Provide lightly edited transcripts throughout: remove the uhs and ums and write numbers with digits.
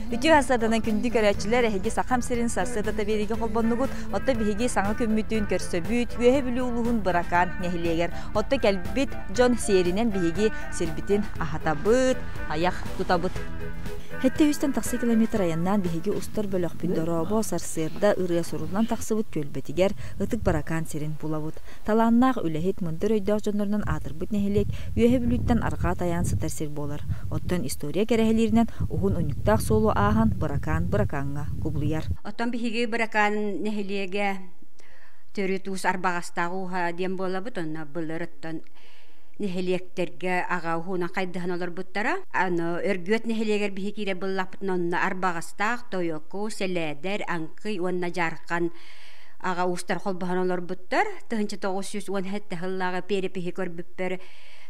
Үтүө сарсыарданан күндү көрөөччүлэр, эһиги Сахам сирин сарсыардата биэриигэ холбоннугут. Оттон биһиги саҥа күммүтүн көрсөбүт Үөһэ Бүлүү улууһун Быракаан нэһилиэгэр. Оттон кэлбит дьон сиэринэн биһиги сирбитин аһатабыт, айах тутабыт. Сэттэ үстэн тахса километр айаннаан биһиги устар бөлөхпүт Дорообо сарсыарда ырыа суруллан тахсыбыт түөлбэтигэр Ытык Баракаан сирин булабыт. Талааннаах үлэһит, мындыр өйдөөх дьоннорунан аатырбыт нэһилиэк Үөһэ Бүлүүттэн арҕаа тайаан сытар сир буолар. Оттон история кэрэһэлииринэн уһун унньуктаах суолу ааһан Быракаан Быракааҥҥа кубулуйар. Оттон биһиги Быракаан нэһилиэгэ төрүт уус арбаҕастаах ууһа диэн буолабыт. Онно былыр оттон нэһилиэктэргэ аҕа уһуунан хайдыһан олорбуттара. Аны Өргүөт нэһилиэгэр биһи киирэ буллахпытына онно Арбаҕастаах, Тойоку, Сэлээдэр, Аҥкый уонна Дьаархан аҕа уустар холбоһон олорбуттар. 1917 сыллааҕы перепиһи көрбүппэр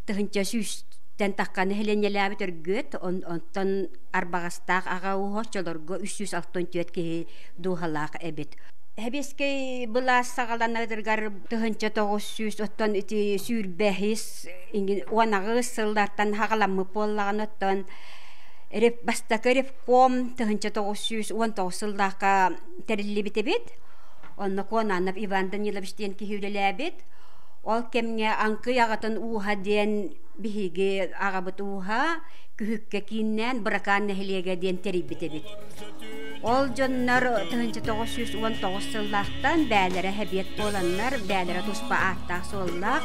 1100-тэн тахха нэһилиэнньэлээбит Өргүөт, онтон Арбаҕастаах аҕа ууһа оччолорго 364 киһи дууһалаах эбит. Сэбиэскэй былаас саҕаланарыгар 1900 оттон ити сүүрбэһис 18 сыллартан хаҕаламмыт буоллаҕына оттон бастакы ревком 1919 сыллаахха тэриллибит эбит. Онно Куонанов Иван Данилович диэн киһи үлэлээбит. Ол кэмҥэ Аҥкый аҕатын ууһа диэн биһиги аҕабыт ууһа Күһүккэ кииннээн Быракаан нэһилиэгэ диэн тэрийбит эбит. Ол дьоннор 1919 сыллаахтан бээлэрэ хэбиэт буоланнар, бээлэрэ туспа ааттаах-суоллаах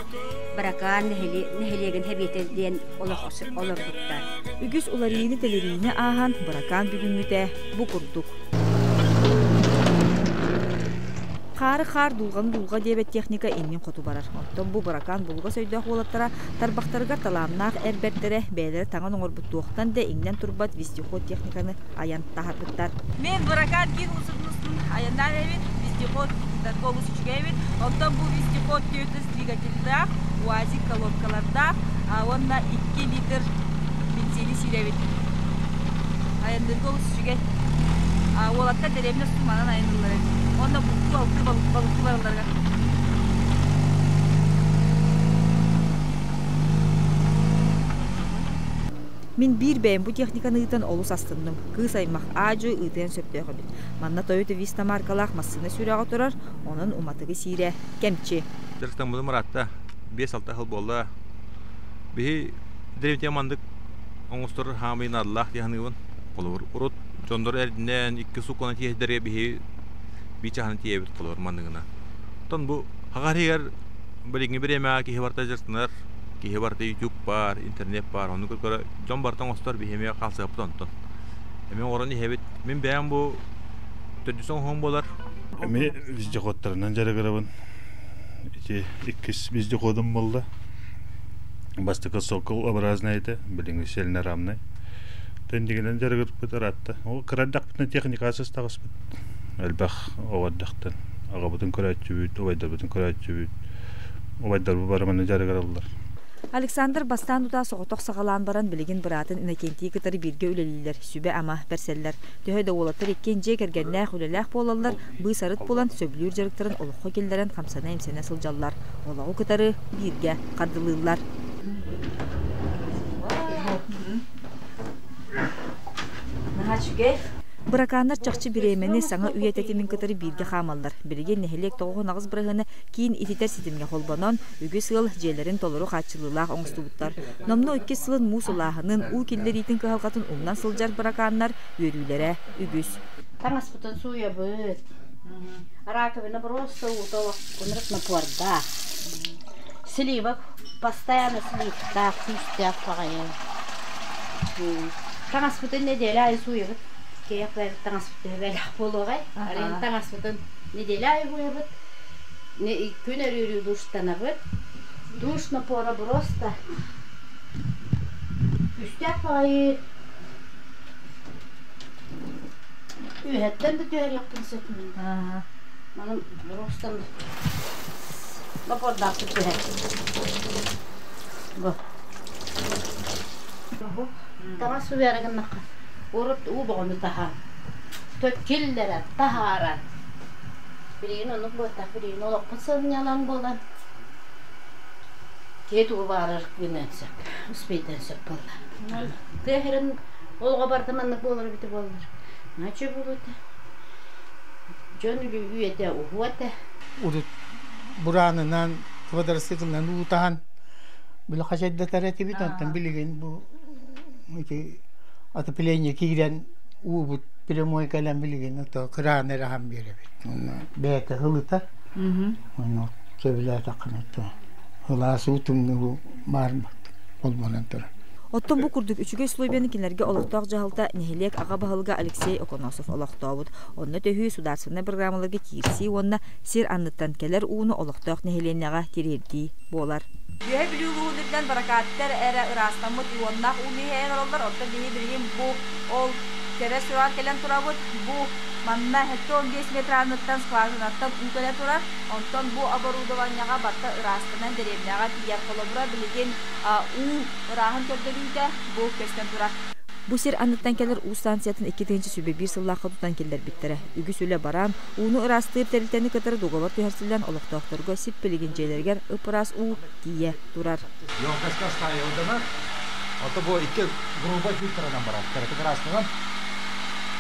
Быракаан нэһилиэгин хэбиэтэ диэн олох олорбуттар. Үгүс уларыйыыны-тэлэрийиини ааһан Быракаан бүгүҥҥүтэ бу курдук. Хаары хаар дулҕаны дулҕа диэбэт техника иннин хоту барар. Оттон бу Быракаан булугас өйдөөх уолаттара тарбахтарыгар талааннаах эр бэртэрэ бэйэлэрэ таҥан оҥорбут туохтан да иҥнэн турбат вездеход техниканы айан таһаарбыттар. Мин Быракаан киин уулуссатын устун айаннаан эбит, вездеход ыытарга олус үчүгэй эбит. Оттон бу вездеход түөрт двигателлээх, УАЗик колонкалардаах уонна 2 литр бензини сиирэбит. Айанныырга олус үчүгэй. Уолаттар дэриэбинэ устун манан айанныыллар эбит. Уонна бултуу алтыы балыктыы баралларыгар. Мин биир бэйэм бу техниканы ыытан олус астынным. Кыыс аймах аа-дьуо ыытыан сөптөөх эбит. Манна Toyota Vista маркалаах массыына сүрэҕэ турар, онон уматыгы сиирэ кэмчи. Дьарыктаммытым ыраатта, 5-6 сыл буолла. Биһи дэриэбинэ маннык оҥостор хаамый наадалаах дии саныыбын. Холобур, урут дьоннор эрдинэн икки сукканы тиэһдэргэ биһи биир чаһаны тиэйэбит холобур манныгына. Оттон бу хаҕар иһигэр билиҥҥи бириэмэҕэ киһи барыта дьарыктанар, киһи барыта YouTube баар, интернет баар, ону көрө дьон барыта оҥостор, биһи эмиэ хаалсыахпыт онтон. Эмиэ оҥорон иһэбит. Мин бэйэм бу төрдүс оҥоһуум буолар. Эмиэ вездеходтарынан дьарыгырабын. Ити иккис вездеходум буолла. Бастакы Сокол образный этэ, билиҥҥи сельнорамный. Тэндигинэн дьарыгырбыт ыраатта. Ол кыра эрдэхпитинэ техникаҕа сыстаҕаспыт. Элбэх оҕо эрдэхтэн аҕабытын көрөөччүбүт, убайдарбытын көрөөччүбүт. Убайдарбыт бары манна дьарыгыраллар. Александр бастаан утаа соҕотох саҕалаан баран билигин быраатын Иннокентийи кытары бииргэ үлэлииллэр, сүбэ-ама бэрсэллэр. Төһө да уолаттар иккиэн дьиэ кэргэннээх, үлэлээх буолаллар, быыс-арыт булан, сөбүлүүр дьарыктарын олоххо киллэрэн хамсана-имсэнэ сылдьаллар, олоҕу кытары бииргэ хардылыыллар. Наһаа үчүгэй. Быракааннар чахчы бириэмэни саҥа үйэ тэтимин кытары бииргэ хаамаллар. Билигин нэһилиэк 98 бырыһыана киин ититэр ситимҥэ холбонон, үгүс ыал дьиэлэрин толору хааччылыылаах оҥостубуттар. Номнуо иккис сылын муус улааһынын, уу киллэриитин кыһалҕатын умнан сылдьар быракааннар үөрүүлэрэ үгүс. Таҥаспытын сууйабыт. Раковина просто уута ынырык напордаах. Сливок постоянно сливтаах, күүстээх баҕайы. Таҥаспытын нэдиэлэ аайы сууйабыт. Киэх таҥаспыт бэлэх буолуоҕай. Арыйын таҥаспытын нэдиэлэ аайы сууйабыт. Күн өрүүрүү душтанабыт. Душ напора просто күүстээх баҕайы. Үөһэттэн да түһэриэхпин сөп мин. Манан просто напордаахтык түһэр. Бу. Таҥас сууйаары гыннахха урут уу боҕону таһан, киллэрэн, таһааран. Билигин оннук буолтах, билигин олохпут сынньалаҥ буолан киһи тугу баҕарар гыныан сөп, успейдан сөп буолла. Тыа сирин олоҕо барыта маннык буолар эбитэ буоллар. Наче буолуо Дьон үйэтэ уһуо этэ. Урут бураанынан, квадроциклынан уутаһан били хачайдатар этибит, онтон билигин бу ити отопление киирэн уубут прямой кэлэн билигин ото кыраан эрэ аһан биэрэбит. Уонна бэйэтэ ылытар. Уонна сөбүлээтэххинэ то ылаас уу тымныы баар холбонон турар. Оттон бу курдук үчүгэй условияны кинилэргэ олохтоох дьаһалта нэһилиэк аҕа баһылыга Алексей Оконосов олохтообут. Онно төһүү судаарственнай программаларга киирсии уонна сир анныттан кэлэр ууну олохтоох нэһилиэнньэҕэ тириэрдии буолар. Үөһэ Бүлүү улууһун үрдүнэн баракааттар эрэ ыраастаммыт ионнаах ууну иһэн олороллор. Оттон биһи билигин бу ол кэрэ сүрэҕэр кэлэн турабыт. Бу манна 75 метр анныттан скважинаттан уу кэлэ турар. Онтон бу оборудованиеҕа барыта ыраастанан дэриэбинэҕэ тиийэр. Холобура, билигин уу ырааһын көрдөрүүтэ бу көстөн турар. Бу сир анныттан кэлэр уу станциятын 2021 сыллаахха тутан киллэрбиттэрэ. Үгүс үлэ баран, ууну ыраастыыр тэрилтэни кытары дуогабар түһэрсиллэн олохтоохторго сип-билигин дьиэлэригэр ып-ыраас уу тиийэ турар. Емкостька ставилданар. Ото бу икки грубай фильтрынан барар. Кыратык ыраастанан.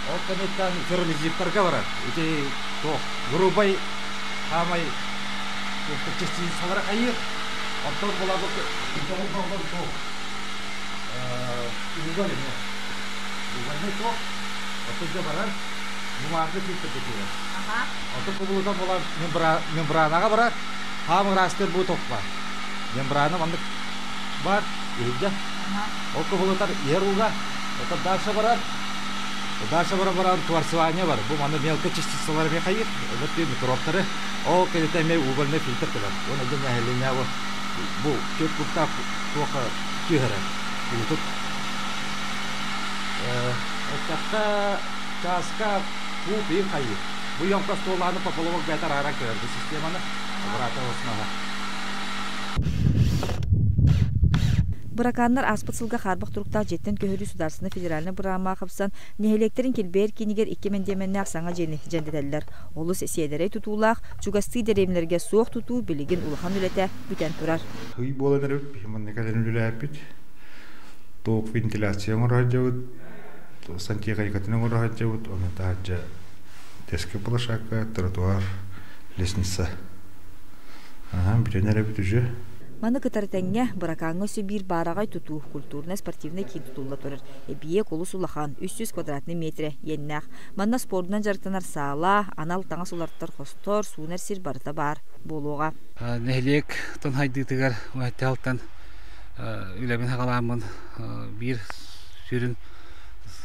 Ол кэнниттэн ферролизиптарга барар. Ити туох грубай хаамай частицалары хайыыр. Оттон булабыт тоҕус туох уголь эмиэ. Угольный туох. Оттон дьэ барар. Бумажный фильтрга киирэр. Оттон кубулутан буолан мембранаҕа барар. Хаам ыраастыыр бу топпа. Мембрана маннык бар, иһирдьэ. Ол кубулутар иһэр ууга. Оттон дальше барар. Дальше баран баран кварцевание бар. Бу манна мелкая частицалар эмиэ хайыыр. Өтө микробтары. Ол кэнниттэн эмиэ угольный фильтр кэлэр. Уонна дьэ нэһилиэнньэ бу түөрт кубтаах туохха түһэрэр. Уутут. Эттэххэ чааска куб иин хайыыр. Бу емкость туолааны поплавок бэйэтэ арааран көрөр бу системаны. Обратно основа. Быракааннар ааспыт сылга хаарбах туруктаах дьиэттэн көһөрүү судаарыстыбаннай федеральнай бырагыраамаҕа хапсан, нэһилиэктэрин килбэйэр киинигэр икки мэндиэмэннээх саҥа дьиэни дьэндэтэллэр. Олус сиэдэрэй тутуулаах, чугастыы дэриэбинэлэргэ суох тутуу билигин улахан үлэтэ бүтэн турар. Ый буолан эрэбит, биһи манна кэлэн үлэлээппит. Туох вентиляция оҥоро сылдьабыт, сантехникатын оҥоро сылдьабыт, ону таһырдьа детская площадка, тротуар, лестница. Аһа, бүтэн эрэбит уже. Маны кытары тэҥҥэ Быракааҥҥа өссө биир баараҕай тутуу культурнай-спортивнай киин тутулла турар. Эбийиэк олус улахан, 300 квадратнай метрэ иэннээх. Манна спордунан дьарыктанар саала, анал таҥас уларыттар хостор, суунар сир барыта баар буолуоҕа. Нэһилиэк тон хайдыытыгар алтан үлэбин хаҕалааммын биир сүрүн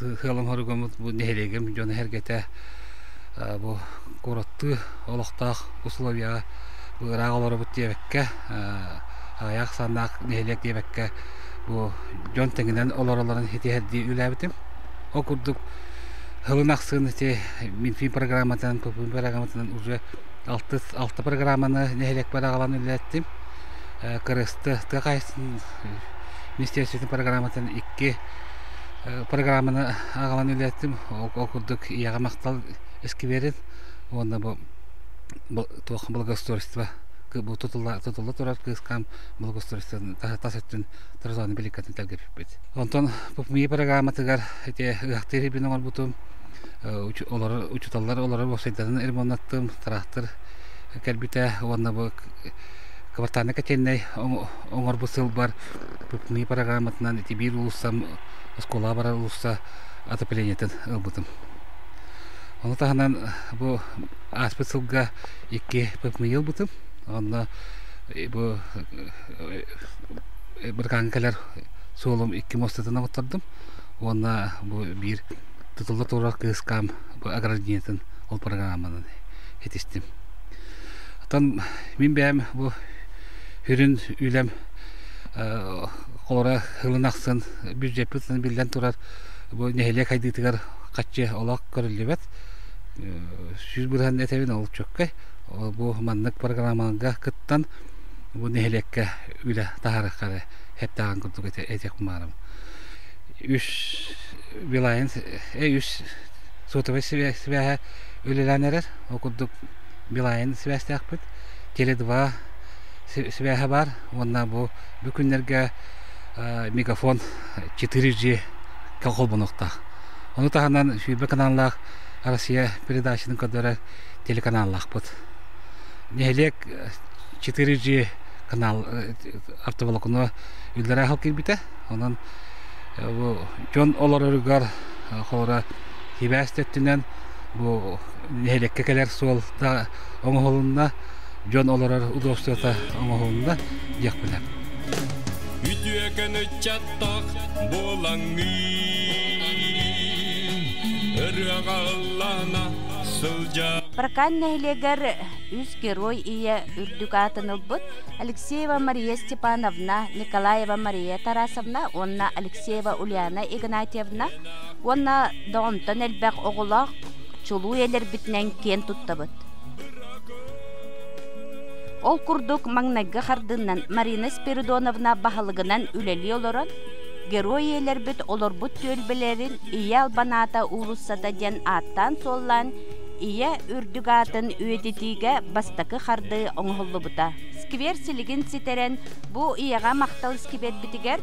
сыалым хоругуммут бу нэһилиэгим дьоно-сэргэтэ бу куораттыы олохтоох условияҕа ыраах олоробут диэбэккэ аҕыйах ахсааннаах нэһилиэк диэбэккэ бу дьон тэҥинэн олороллорун ситиһэрдии үлээбитим. Ол курдук сылын ахсын ити Минфин программатынан, ПП программатынан уже алтыс алта программаны нэһилиэкпэр аҕалан үлэлэттим. Кырысты тыа хаһаайыстыбатын министерствотын программатын икки программаны аҕалан үлэлэттим. Ол курдук ийэҕэ махтал эскибиэрин уонна бу туох благоустройство бу тутулла тутулла турар кыыскам благоустройствотын тас өттүн тротуарын биликкатын тэлгэппиппит. Онтон ППМИ программатыгар ити ыһахтыыр ирбин оҥорбутум олорор учууталлар олорор уопсайдарын ремоннаттым, тыраахтыр кэлбитэ уонна бу квартальнай котельнай оҥорбут сылбар ППМИ программатынан ити биир уулуссам оскуолаҕа барар уулусса отоплениетын ылбытым. Ону таһынан бу ааспыт сылга икки ППМИ ылбытым. Онно бу Быркааҥҥа кэлэр суолум икки муостатын оҥоттордум. Уонна бу биир тутулла турар кыыскаам бу ограждениетын ол программанан ситистим. Оттон мин бэйэм бу сүрүн үлэм холоро сылын ахсын бюджеппит биллэн турар бу нэһилиэк хайдыытыгар хаччы олох көрүллүбэт. 100% этэбин ол чөккөй. Бу маннык программаларга кыттан бу нэһилиэккэ үлэ таһаарыахха эптээҕин курдук этиэх баарым. Үс Билайн үс сотовай сибээһэ үлэлээн эрэр. Ол курдук Билайн сибээстээхпит. Теле2 сибээһэ баар. Уонна бу бу күннэргэ Мегафон 4G холбонуохтаах. Ону таһынан сүүрбэ каналлаах Россия передачатын көрдөрөр телеканаллаахпыт. Нэһилиэк 4G канал автоволокно үллэрэ аһыл киирбитэ. Онон бу дьон олороругар холоро сибээс өттүнэн бу нэһилиэккэ кэлэр суол да оҥоһулунна, дьон олорор удобствота оҥоһулунна диэхпинэ. Үтүөкэн ыччаттаах буолаҥҥын ырыаҕа ыллана сылдьа. Баракан нэһилиэгэр үс герой ийэ үрдүк аатын ылбыт Алексеева Мария Степановна, Николаева Мария Тарасовна уонна Алексеева Ульяна Игнатьевна уонна доҕонтон элбэх оҕолоох чулуу ийэлэрбитинэн киэн туттабыт. Ол курдук маҥнайгы хардыынан Марина Спиридоновна баһылыгынан үлэлии олорон, Герой ийэлэрбит олорбут түөлбэлэрин Ийэ Албан аата уулуссата диэн ааттаан-суоллаан Ийэ үрдүк аатын үйэтитиигэ бастакы хардыы оҥоһуллубута. Сквер силигин ситэрэн, бу Ийэҕэ махтал сквербитигэр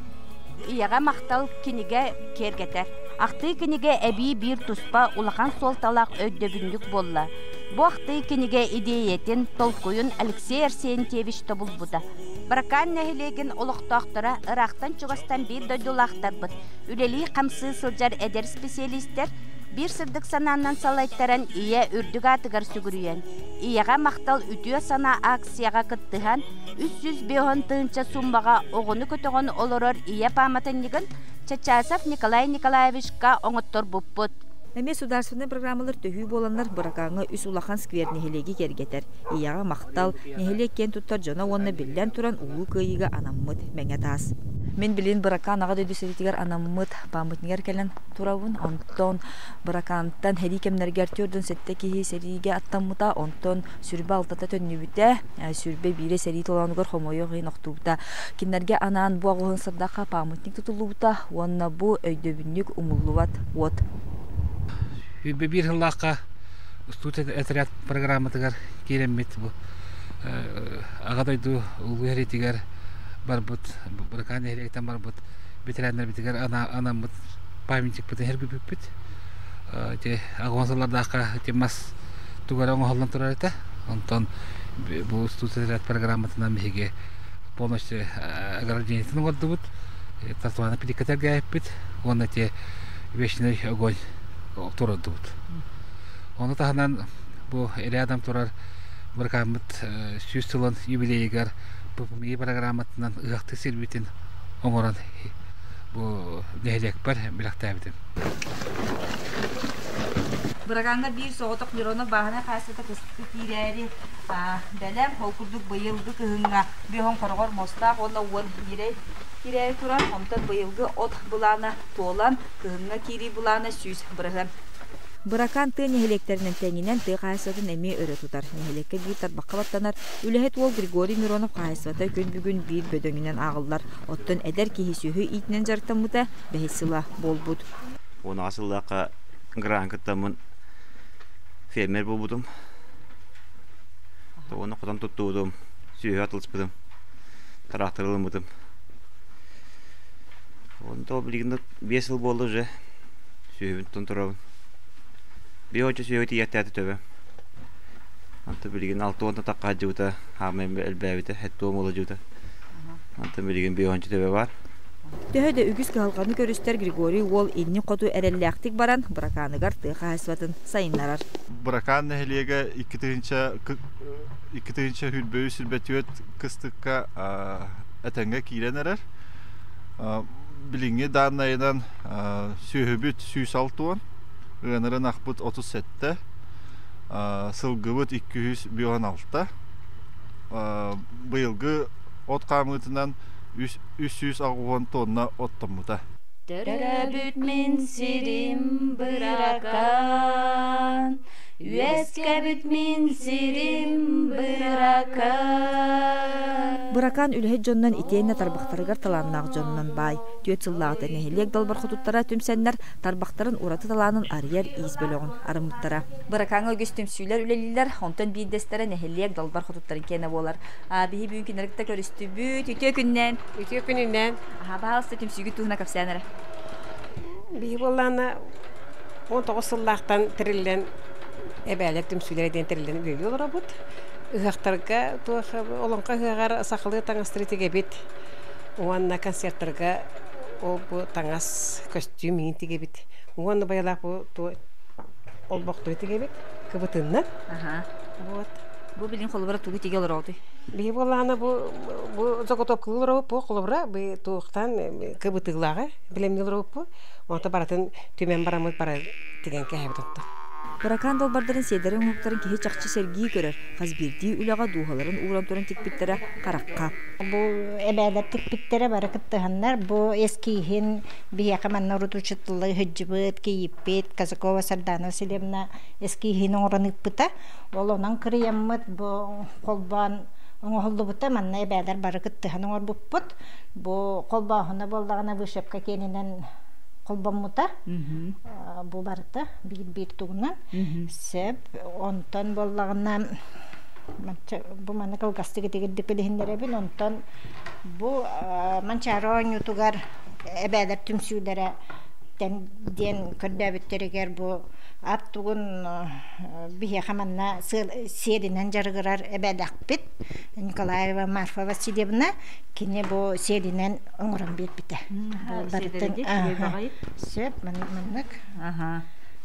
Ийэҕэ махтал кинигэ киэргэтэр. Ахтыы кинигэ эбии биир туспа улахан суолталаах өйдөбүнньүк буолла. Бу ахтыы кинигэ идиэйэтин, толкуйун Алексей Арсентьевич тобулбута. Баракаан нэһилиэгин олохтоохторо ыраахтан-чугастан биир дойдулаахтарбыт, үлэлии-хамсыы сылдьар эдэр специалистэр биир сырдык санаанан салайтаран ийэ үрдүк аатыгар сүгүрүйэн, Ийэҕэ махтал үтүө санаа акцияҕа кыттыһан, 350 тыһыынча сууммаҕа оҕону көтөҕөн олорор ийэ пааматынньыгын Чачасов Николай Николаевичка оҥотторбуппут. Эмиэ судаарыстыбаннай программалар төһүү буоланнар, Быракааҥҥа үс улахан сквер нэһилиэги киэргэтэр. Ийэҕэ махтал, нэһилиэк киэн туттар дьоно уонна биллэн туран Улуу Кыайыыга анаммыт Мэҥэ таас. Мин билин Быракаан Аҕа дойду сэриитигэр анаммыт памятнигар кэлэн турабын. Онтон Быракаантан сэрии кэмнэригэр 47 киһи сэриигэ аттаммыта, онтон сүрбэ алтата төннүбүтэ, 21-э сэрии толоонугар хомойуох иһин охтубута. Кинилэргэ анаан бу аҕыһын сырдахха памятник тутуллубута уонна бу өйдөбүнньүк умуллубат уот. Биир сыллаахха студия отряд программатыгар киирэммит бу Аҕа дойду Улуу сэриитигэр барбыт Быракаан нэһилиэгиттэн барбыт ветераннарбытыгар анаммыт памятникпытын сэргиппиппит. Ити аҕыс сыллардаахха ити мас тугара оҥоһуллан турар этэ. Онтон бу студия программатынан биһиги полностью ограждениетын оҥордубут, тротуарный плитка тэлгээппит уонна ити вечный огонь туруордубут. Ону таһынан бу рядом турар Быракааммыт 100 сылын юбилейыгар ППМИ программатынан ыһыахтыы сирбитин оҥорон бу нэһилиэкпэр бэлэхтээбитим. Быракааҥҥа биир соҕотох Миронов бааһынай хаһаайыстыбата кыстыкка киирээри бэлэм. Ол курдук быйылгы кыһыҥҥа биһон хороҕор муостаах уонна 10 ньирэй киирээри турар. Онтон быйылгы от былаана туолан, кыһыҥҥа киирии былаана 100%. Быракаан тыа нэһилиэктэринэн тэҥинэн тыа хаһаайыстыбатын эмиэ өрө тутар. Нэһилиэккэ биир тарбахха баттанар үлэһит уол Григорий Миронов хаһаайыстыбата күн бүгүн биир бөдөҥүнэн ааҕыллар. Оттон эдэр киһи сүөһү иитинэн дьарыктаммыта бэһис сыла буолбут. 10 сыллаахха гран кыттаммын фермер буолбутум. Уонна хотон туттубутум, сүөһү атылыспытым, трактор ылыммытым. Онто билигин 5 сыл буолла уже сүөһүбүн тутан турабын. Биир оччо сүөһү тиийэхтээти төбө. Онто билигин 60 тахха дьыбыта, хаамай элбээбитэ, хэттуом уола дьыбыта. Онтон билигин биир төбө бар. Төһө да үгүс кыһалҕаны көрүстэр Григорий уол инни хоту эрэллээхтик баран, Быракааныгар тыа хаһаайыстыбатын сайыннарар. Быракаан нэһилиэгэ 2000 сүүрбэ үс кыстыкка этэҥҥэ киирэн эрэр. Билиҥҥи дааннайынан сүөһүбүт 160, ыанар ынахпыт 37, сылгыбыт 256. Быйылгы от хаамыытынан 380 тонна оттоммута. Төрөөбүт мин сирим Быракаан, үөскээбит мин сирим Быракаан. Быракаан үлэһит дьоннон итиэннэ тарбахтарыгар талааннаах дьоннон баай. 4 сыллааҕыта нэһилиэк далбар хотуттара түмсэннэр тарбахтарын ураты талаанын арыйар иис бөлөҕүн арыммыттара. Быракааҥҥа үгүс түмсүүлэр үлэлииллэр, онтон биирдэстэрэ нэһилиэк далбар хотуттарын киэнэ буолар. Биһи бүгүн кинилэри кытта көрүстүбүт. Үтүө күнүнэн. Үтүө күнүнэн. Аха, баалысты түмсүүгүт туһунан кэпсээн эрэ. Биһи буоллаана 19 сыллаахтан тэриллэн эбээлэр түмсүүлэрэ диэн тэриллэн үлэлии олоробут. Ыһыахтарга туох олоҥхо ыһыаҕар сахалыы таҥастары тигэбит уонна концерттарга ол бу таҥас көстүүм иин тигэбит. Уонна байалаах бу олбохтору тигэбит кыбытыннан. Вот. Бу билин холобура тугу тигэ олороҕутуй? Биһи буоллаҕына бу бу заготовкалыы олоробут бу холобура бу туохтан кыбытыылааҕы билэмни олоробут Онто барытын түмэн бараммыт бары тигэн кээһэбит оттон. Быракаан далбардарын сиэдэрэй оҥоһуктарын киһи чахчы сэргии көрөр, хас биирдии үлэҕэ дууһаларын ууран туран тикпиттэрэ харахха. Бу эбээлэр тикпиттэрэ бары кыттыһаннар бу эскииһин биһиэхэ манна урут учууталлыы сылдьыбыт, кийииппит Казакова Сардана Васильевна эскииһин оҥорон ыыппыта. Ол онон кырыйаммыт бу холбоон оҥоһуллубута. Манна эбээлэр бары кыттыһан оҥорбуппут. Бу холбооһуна буоллаҕына вышивка киэнинэн холбоммута. Бу барыта биир-биир тугунан. Сөп. Онтон буоллаҕына бу манна кылгастык итигирдик билиһиннэрэбин. Онтон бу Манчаары оонньуутугар эбээлэр түмсүүлэрэ диэн көрдөөбүттэригэр бу ат тугун биһиэхэ манна сиэринэн дьарыгырар эбээлэхпит Николаева Марфа Васильевна кини бу сиэринэн оҥорон биэрбитэ. Барытын сөп маннык.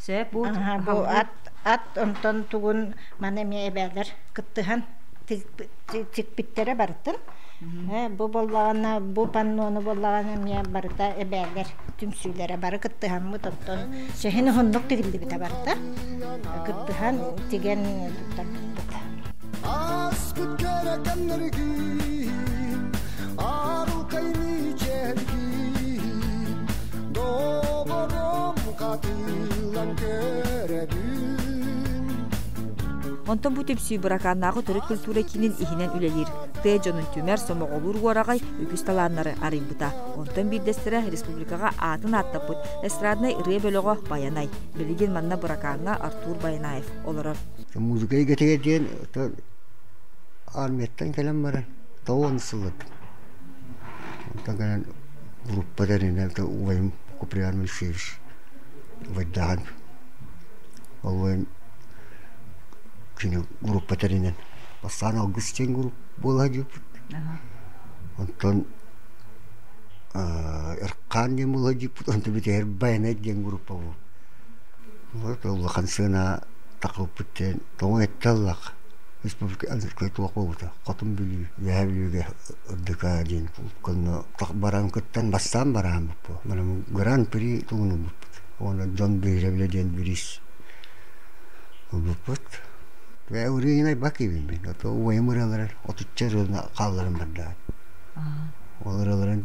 Сөп бу бу ат ат онтон тугун маны эмиэ эбээлэр кыттыһан тикпиттэрэ барытын. Бу буоллаҕына бу паннону буоллаҕына эмиэ барыта эбээлэр түмсүүлэрэ бары кыттыһаммыт оттон сөһүн уһуннук тигиллибитэ барыта кыттыһан тигэн туттарбыппыт. Ааспыт кэрэ кэмнэргин арылкайны чэргин добором хатылан көрөбүн. Онтон бу түмсүү Быракааннааҕы төрүт культура киинин иһинэн үлэлиир. Тыа дьонун түмэр, сомоҕолуур уораҕай үгүс талааннары арыйбыта. Онтон биирдэстэрэ республикаҕа аатын ааттаппыт эстраднай ырыа бөлөҕө Байанай. Билигин манна Быракааҥҥа Артур Баянаев олорор. Музыка эйгэтигэр диэн армияттан кэлэн баран тоҕус сыллатым. Онтон кэлэн группа тэринэн убайым Куприян Моисеевич убайдааҕын ол убайым кини группа тэринэн бастаан Алгыс диэн групп буола сылдьыбыппыт. Онтон Эркаан диэн буола сылдьыбыппыт, онтон бүтэһэр Байанай диэн группа буолбут. Вот улахан сыана тахсыбыппыт диэн тоҕо эттэ ыллах республика туох буолбута Хотун Бүлүү, Үөһээ Бүлүүгэ РДК диэн конно баран кыттан бастаан барааммыт бу. Гран-при тугун ылбыппыт. Уонна дьон биһирэбилэ диэн бириис ылбыппыт. Ырыынай бакыйбын мин. Ото убайым ырыаларын отучча ырыаны хаалларан бардаат. Ол ырыаларын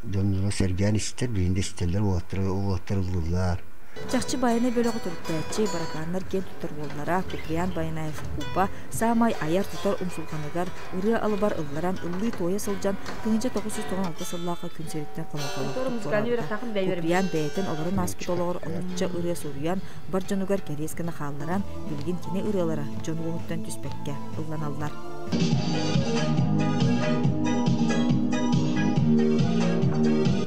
дьонноро сэргээн истэр, билигин да истэллэр, уолаттар уолаттар ыллыыллар. Чахчы Байанай бөлөҕү төрүттээччи, баракааннар киэн туттар уоллара Куприян Байанаев Купа саамай айар-тутар умсулҕаныгар ырыа алыбар ылларан ыллыы-туойа сылдьан 1996 сыллаахха күн сириттэн хомолтолоохтук туораабыта. Куприян бэйэтин олорон ааспыт олоҕор отучча ырыа суруйан, бар дьонугар кэриэс гына хаалларан, билигин кини ырыалара дьон уоһуттан түспэккэ ылланаллар.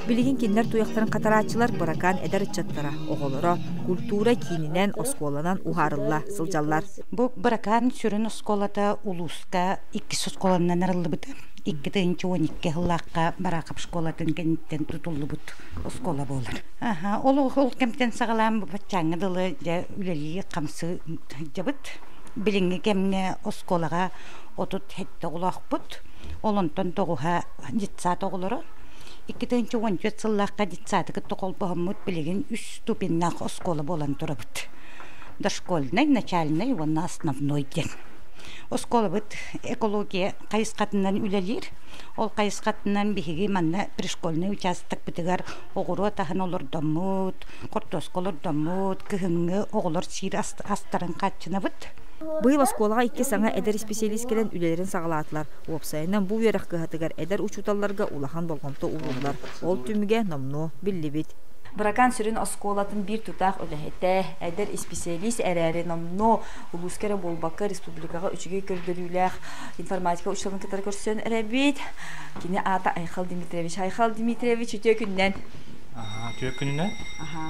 Билигин кинилэр туйахтарын хатарааччылар Быракаан эдэр ыччаттара, оҕолоро культура киининэн, оскуоланан уһаарылла сылдьаллар. Бу Быракаан сүрүн оскуолата улууска иккис оскуоланан арыллыбыта. 2012 сыллаахха Бараахап школатын кэнниттэн тутуллубут оскуола буолар. Аха, ол ол кэмтэн саҕалаан баччааҥҥа дылы дьэ үлэлии хамсыы сылдьабыт. Билиҥҥи кэмҥэ оскуолаҕа 37 оҕолоохпут. Ол онтон тоҕуһа детсад оҕолоро. 2014 сыллаахха детсады кытта холбоһоммут билигин үс ступеннаах оскуола буолан турабыт. Дошкольнай, начальнай уонна основной диэн. Оскуолабыт экология хайысхатынан үлэлиир. Ол хайысхатынан биһиги манна пришкольнай учаастакпытыгар оҕуруот аһын олордоммут, хортуоска олордоммут, кыһыҥҥы оҕолор сиир астарын хааччынабыт. Быйыл оскуолаҕа икки саҥа эдэр исписэлиис кэлэн үлэлэрин саҕалаатылар. Уопсайынан, бу үөрэх кыһатыгар эдэр учууталларга улахан болҕомто ууруллар. Ол түмүгэ номнуо биллибит. Быракаан сүрүн оскуолатын биир тутаах үлэһитэ, эдэр исписэлиис эрээри номнуо улууска эрэ буолбакка республикаҕа үчүгэй көрдөрүүлээх информатика учууталын кытары көрсөн эрэбит. Кини аата Айхал Дмитриевич. Айхал Дмитриевич, үтүө күннэн! Түө күнүнэ.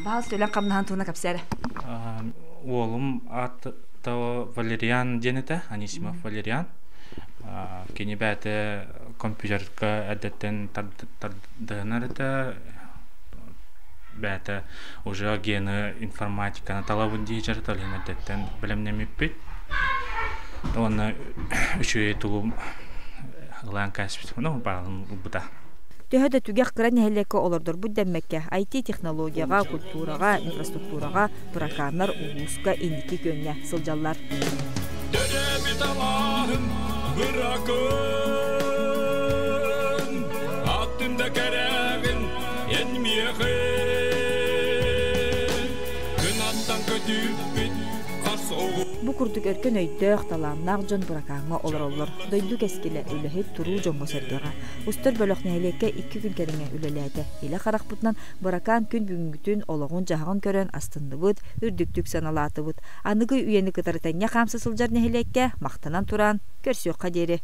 Баһал төлөн камнаһан туна капсары. Уолум ат Валериан диэн этэ, Анисимов Валериан. Кини бэйэтэ компьютерга эрдэттэн тардыһынар этэ. Бэйэтэ уже гены информатиканы талабын дии дьарыталын эрдэттэн бэлэмнэммиппит. Уонна үчүгэй тугу ылаан кээспит, ну, баалын ылбыта. Төһө да түгэх кыра нэһилиэккэ олордорбут дэммэккэ, IT-технологияҕа, культураҕа, инфраструктураҕа Быракааннар улууска инники күөҥҥэ сылдьаллар. Төрөөбүт алааһым быракын, аттым да кэрээҕин эн миэхэ. Кынаттан көтүппүт хас оҕу Бу курдук өркөн өйдөөх, талааннаах дьон Быракааҥҥа олороллор. Дойду кэскилэ, үлэһит, туруу дьоҥҥо-сэргэҕэ. Устар бөлөх нэһилиэккэ 2 күн кэриҥэ үлэлээтэ. Илэ харахпытынан Быракаан күн бүгүҥҥүтүн, олоҕун-дьаһаҕын көрөн астынныбыт, үрдүктүк сыаналаатыбыт. Аныгы үйэни кытары тэҥҥэ хаамса сылдьар нэһилиэккэ махтанан туран, көрсүөххэ диэри.